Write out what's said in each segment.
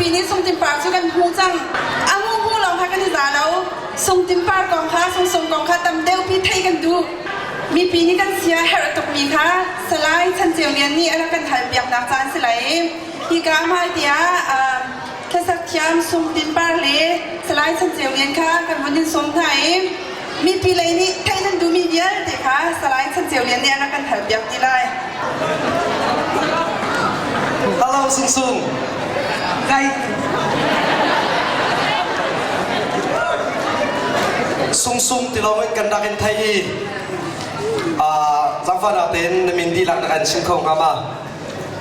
Mipi nih Sungtin Par cu kan hmuh cang. A hmuh hmuh lawng kha kan i za lo. Sungtin Par kong kha, Sungsung kong kha tam deuhpi theih kan duh. Mipi nih kan sia herh tukmi kha Salai Chan Ceu Lian nih a rak kan halpiaknak caan si lai. Hika hmai tiah Hlasak thiam Sung Tin Par le Salai Chan Ceu Lian kha kan vun in sawm hna i mipi lei nih theih nan duhmi vialte kha Salai Chan Ceu Lian nih a rak kan halpiak ti lai. Hello Sung Sung. Kai. Sung Sung ti lawng in kan rak in thei i zaangfahnak tein na min dihlak na kan chim kho hnga ma?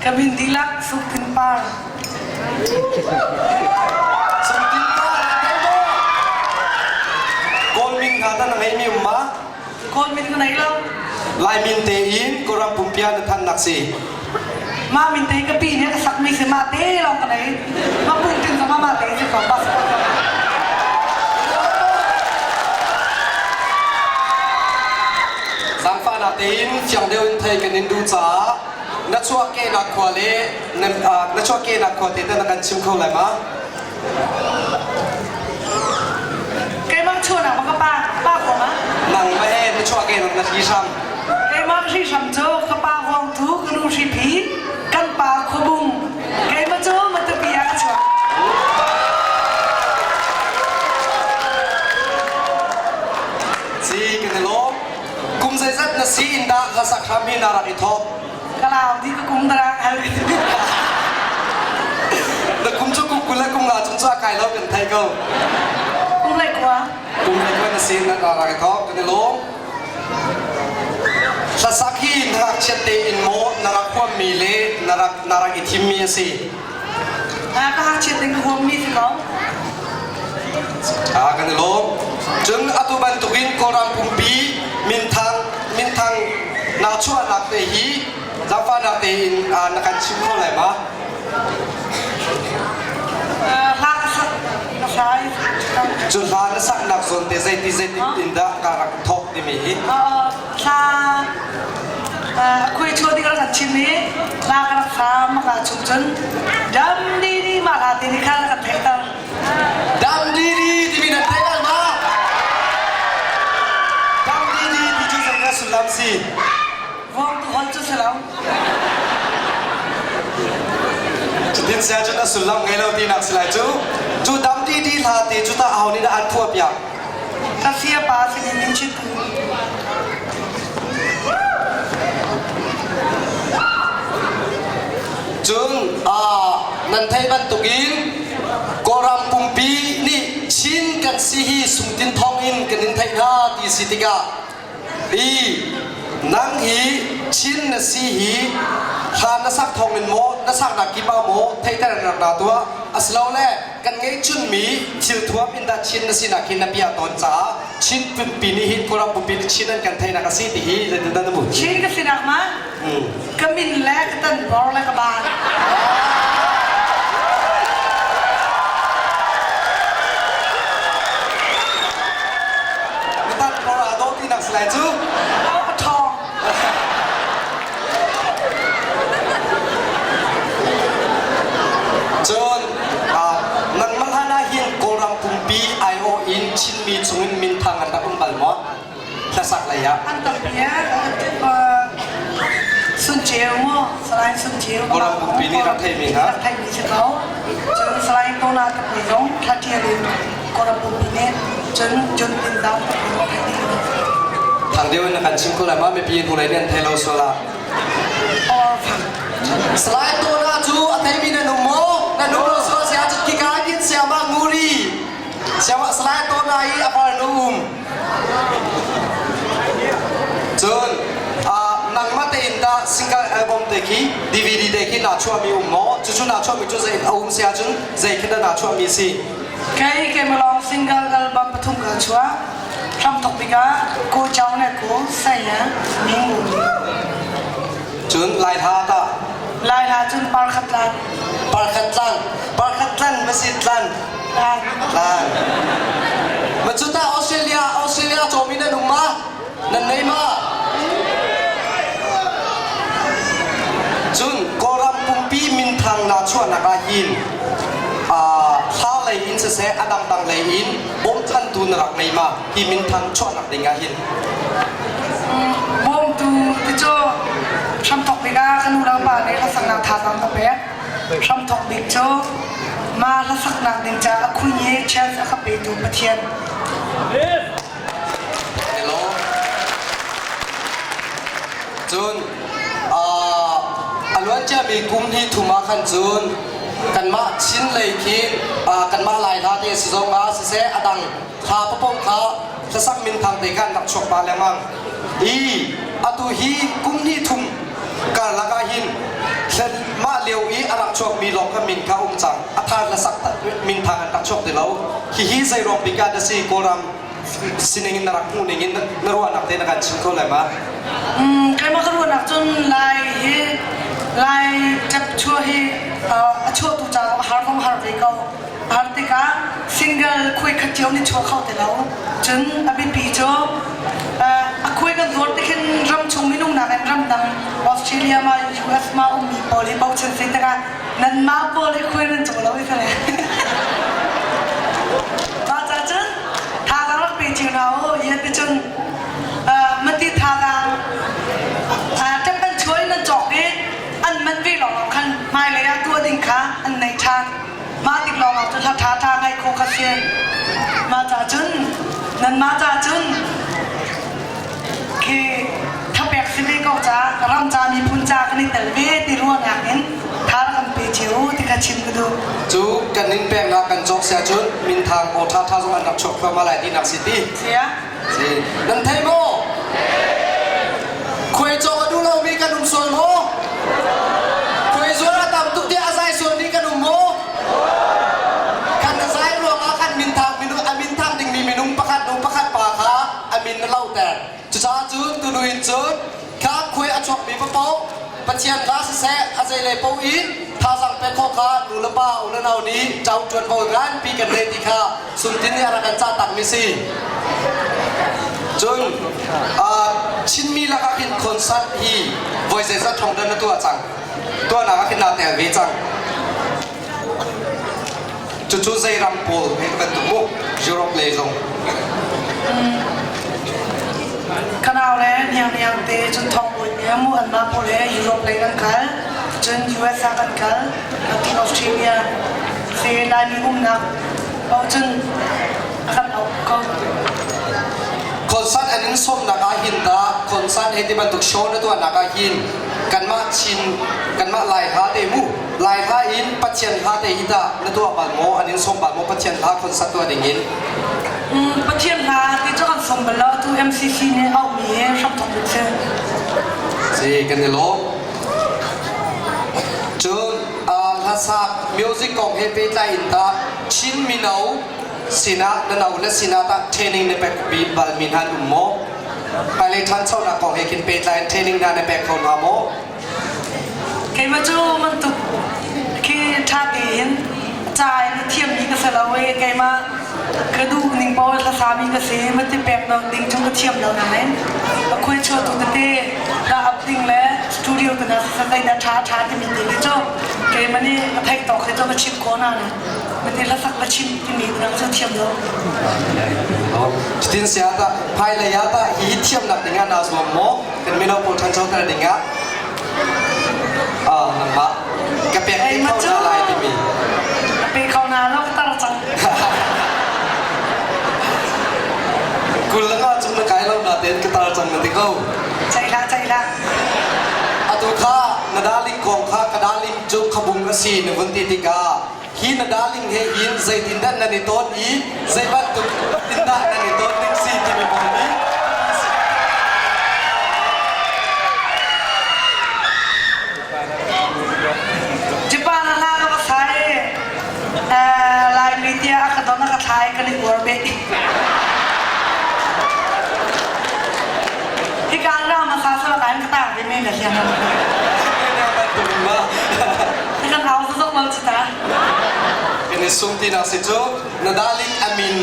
Ka min dihlak Sung Tin Par. Sung Tin Par Kawl min hna ta na ngeimi um ma? Kawl min ka nei lo. Lai min tein Kawlram pumpia na thannak si. Mah min te ka pi nih ka sakmi si mah te lawng ka nei. Ma pum tin zong mah te si ko passport. Zaangfahnak tein fiang deuh in thei kan in duh caah na chuahkehnak khua le na chuahkehnak khua te na kan chim kho lai ma? Keimah chuahnak ma ka pa pa kuang ah? Nang ma he na chuahkehnak na hri hram. Keimah hri hram cu ka pa vuang thu ka nu hri phi kan pa khuabung keimah cu Matupi ah ka chuak. Si kan i lawm. Kum zeizat na si in dah hlasak hram hi na rak i thawk? Ka lau di ka kum darang hal. Na kum cu kum 20 le kum nga cung cu a kai lo kan thei ko. Kum le kua. Kum le kua na sin na rak i thawk kan i lawm. Hlasak hi na ngakchiat tein maw na rak huammi le na rak na rak i thimmi a si? Ka ngakchiat tein ka huammi si ko. Ah, kan i lawm. Cun atu bantukin Kawlram pumpi minthang minthang naa chuahnak te hi zaangfahnak tein na kan chim kho lai ma? Hla ka sak ka sai. Cun hla na saknak zawn te zeiti zeiti in dah ka rak thawk timi hi? Thla khuai chuah ding rak chim i hla ka rak sa maka chung cun dam di di mah hla te nih khan ka theihter. Dam di di timi nan theih bal ma? Dam di di ti cu zei dah sullam si? Vawng tu hol cu si lo. Cutin sia cun a sullam ngei lo tinak si lai cu. Cu dam di di hla te cu tah aho nih dah an phuah piak? Ka fia pa sin in chit. Cun nan theih bantukin Kawlram pumpi nih Chin kan si hi sungtin thawng in kan in theih hna ti si tikah hi nang hi Chin na si hi hla na sak thawng in maw na saknak kip ah maw theihter nak na tuah asilole kan ngeihchunmi thil thuam in dah Chin na sinak hi na piah tawn caah Chin pumpi nih hin Kawlram pumpi nih Chin an kan theihnak a si ti hi zeitindah na hmuh? Chin ka sinak ma? Ka min le ka tanpor le ka baan. Na tanpor aa dawh tinak si lai cu. Oh, a ṭhawng. Cun nangmah hlan ah hin Kawlram pumpi aiawh in Chinmi chungin minthang an rak um bal maw? Hlasak lei ah. An tampi Sun Ceu mu, Salai Sun Ceu. Kawlram pumpi nih rak theimi hna. Rak theimi si ko. Cun Salai Kona Tapui zong thla in Kawlram pumpi nih cun Jun Tin Dao Tapui zong theih ding. Thang deuh in na kan chim ko lai ma mipi hnulei nih an thei lo sual ah. Salai Tona cu a theimi nan um maw? Nan um lo sual sia cun khika hin siamah nguri. Siamah Salai Tona i a farnu um. Cun nangmah tein dah single album te khi DVD te khi naa chuahmi um maw? Cucu naa chuahmi cu zei a um si ahcun zei khi dah naa chuahmi si? Kei keimah single album pathum ka chuah. Hramthok tikah Ko Chau le Ko Sai le Ming Ngu. Cun Lai hla tah? Lai hla cun Parkhat Tlan. Parkhat Tlan. Parkhat Tlan ma si Tlan? Tlan. Tlan. Ma cu tah Australia Australia cawmi nan um ma? Nan nei ma? Cun Kawlram pumpi minthang naa chuahnak ah hin in siseh a dangdang lei in bawmchantu na rak ngei ma hi minthang chuahnak ding ah hin? Bawmtu ti cu hramthawk bik ah ka nu le pa nih hlasaknak thazaang ka pek. Hramthawk bik cu mah hlasaknak ding caah a khui i chance a ka petu Pathian. Hello. Cun a luan ciami kum hi thum ah khan cun kanmah Chin lei khi kanmah Lai hla te si zong ah siseh a dang kha papoh kha hlasak minthang te khan rak chuak pa lengmang. I atu hi kum hnih thum karlak ah hin mah lio i a rak chuakmi lawng kha min kha um cang. A thar hlasak minthang an rak chuak ti lo. Hihi zei ruang bik ah dah si Kawlram sining in na rak hmuh ning in na ruahnak te na kan chim kho lai ma? Keimah ka ruahnak cun Lai hi Lai ṭap chuah hi a chuahtu caah a har zong har ve ko. Har tikah single khuai khat cio nih chuah kho ti lo. Cun a biapi cu a khuai kan zuar ti khin ram chung minung nakin ramdang Australia ma US ma ummi pawl hi bochan si tikah nanmah pawl hi khuai nan caw lo i fale. Mah ca cun thazaang rak pe cio hna u. Ian ti cun mati thazaang ṭap an chuah in an cawk i an man ve lawng khan hmailei ah tuah ding kha an nei ṭhan. Mah tik lawng ah cun hla ṭha ṭha ngaih khawh kha si. Mah ca cun nanmah ca cun khi thapek si ve ko ca ram ca miphun ca kan i tel ve ti ruahnak in tha rak kan pe cio ti kha chim ka duh. Cu kan in peknak kan cawk sia cun minthang aw ṭha ṭha zong an rak chuak thluahmah lai tinak si ti. Sia. Si. Nan thei maw? Khuai cawk a duh lomi kan um sual maw? Khuai zuar a tam tuk tiah a zai sualmi kan um maw? Kan a zai ruangah khan minthang minung a minthang dingmi minung pakhat nu pakhat pa kha a min na lohter. Cucaah cun tunu in cun kha khuai a chuakmi paoh Pathian hla siseh a zeilei paoh in thazaang pek khawh kha nu le pa u le nau nih ṭo ṭuanvo nganpi kan nei ti kha Suntin nih a rak kan cah takmi si. Cun Chinmi lakah khin concert hi voi zeizat thong dan na tuah cang. Tuahnak ah khin naa tel ve cang. Cucu zei ram pawl he bantuk mu Europe lei zong. Ka nau le niang niang te cun thong bawi ne mu an mah pawl he Europe lei kan kal cun US ah kan kal atu Australia se Laimi umnak paoh cun a kan auh ko. Concert an in sawmnak ah hin ta concert he ti bantuk show na tuahnak ah hin kanmah Chin kanmah Lai hla te mu Lai hla in Pathian hla te hi tah na tuah bal maw an in sawm bal maw Pathian hla concert tuah ding in? Pathian hla ti cu kan sawm bal lo atu MCC nih auhmi hi hramthok bik si. Si kan i lawm. Cun hlasak music kong he pehtlai in tah Chin mino sinah na no le sinah tah training na pek bal mi hna an um maw? Hmailei ṭhanchonak kong he khin pehtlai in training hna na pek kho hna maw? Keimah cu bantuk khi ṭha tein ca in a thiammi ka si lo i keimah ka duh ning paoh hlasami ka si mati pek lo ding cu ka thiam lo nain a khuai chuahtu tete dah up ding le studio te hna zeidah ṭha ṭha timi te khi cu keimah nih ka theih tawk hi cu ka chimh khawh hna ne mati hlasak la chim timi te cu thiam lo. Cutin sia tah hmailei ah tah hi thiamnak ding ah naa zuam maw? Kan mino pawl ṭhanchoter ding ah nangmah ka pek te kho hna lai timi. Ka pe kho hna lo ka tar cang. Kul langa cung na kai lo na tein ka tar cang na ti ko. Ceihlah ceihlah. Atu kha na darling kong kha ka darling cu khabung a si na vun ti tikah hi na darling he hin zeitindah nan i tawn i zei bantuk in dah nan i tawn ding si timi pawl nih Japan ah hla ka va sai Laimi tiah a ka don a ka thlai kan i uar beh. Hika ram a sa sala kain ka tak ve me la hian. Kan au zok lo chita. Kan i sum ti nak si cu na darling amin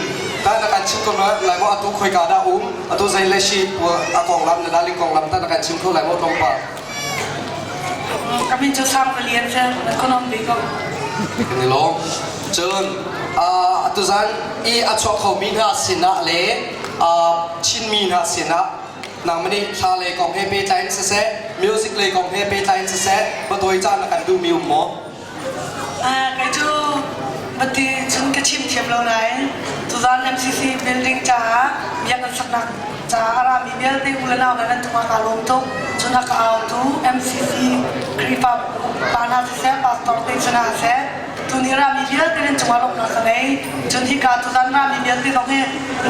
ta na kan chim ko lai mo atu khoi ka da um atu zei le shi a kong lam na darling kong lam ta na kan chim kho lai mo tlawm pa. Amin cu sang ka lian fe na konom bi ko. Kan i lawm. Cun. Tuzan i a chuak khomi hna sinah le Chinmi hna sinah nangmah nih hla lei kong he pehtlai in siseh, music lei kong he pehtlai in siseh, biatawi caan na kan duhmi um maw? Kei cu mati cun ka chim thiam lo nain tuzan MCC building caah biakinn saknak caah a rami vialte u le nau nan cungah kaa lawm tuk. Cun a ka autu MCC Khrihfa pa hna siseh, pastor te cu hna seh, tuni rami vialte nan cungah lawmhnak ka ngei. Cun hika tuzan rami vialte zong hi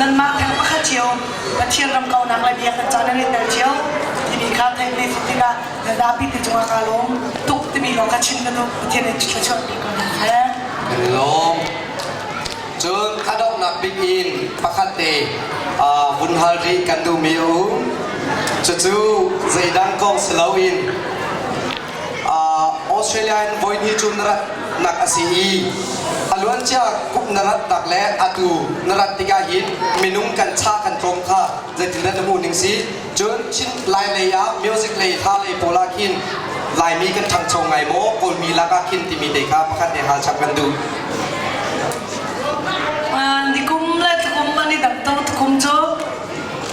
nanmah theng pakhat cio Pathian ram kaunak le biakinn ca nan i tel cio timi kha theih ve si tikah na zapi te cungah kaa lawm tuk timi lawng kha chim ka duh. Pathian nih thluachuah pe ko hna seh. Kan i lawm. Cun a donghnak bik in pakhat te vun hal rih kan duhmi a um. Cucu zeidang kong si loin Australia in voihnih cu na ratnak a si i a luancia kum na ratnak le atu na rat tikah hin minung kan cha kan tlawm kha zeitindah na hmuh ning si? Cun Chin Lai lei ah music lei hla lei pawl ah khin Laimi kan ṭhangcho ngai maw Kawlmi lak ah khin timi te kha pakhat te hal chap kan duh. Nikum le tukum an i dang tuk tukum cu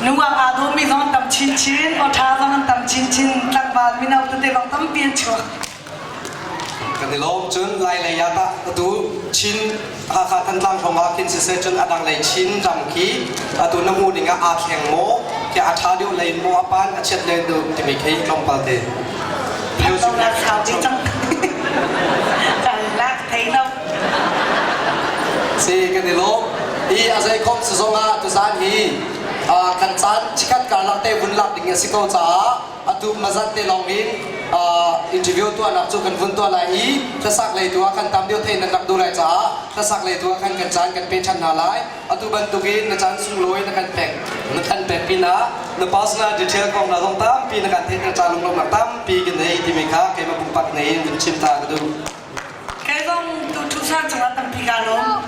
nungak aa dawmi zong an tam chinchin, awṭha zong an tam chinchin, tlangval mino tete zong tampi an chuak. Kan i lawm. Cun Lai lei ah tah atu Chin Hakha Thantlang hrawng ah khin siseh cun a dang lei Chin ram khi atu na hmuh ning ah aa thleng maw khi a ṭha deuh lei maw a pan a chiat lei deuh timi khi tlawmpal te. Music cang. Kan lak thei lo. Si kan i lawm. I a zeikhom si zong ah tuzaan hi kan caan chikat karlak te vun lak ding a si ko caah atu mazat te lawng in interview tuahnak cu kan vun tuah lai i hlasak lei tu ah kan tam deuh thei nan rak duh lai caah hlasak lei tu ah khan kan caan kan pe ṭhan hna lai. Atu bantukin na caan sunglawi na kan pek na kan pek pinah na personal detail kong na zong tampi na kan theihter ca lunglawmhnak tampi kan nei timi kha keimah pumpak nei in vun chim ta ka duh. Kei zong tu ṭhu sang cungah tampi kaa lawm.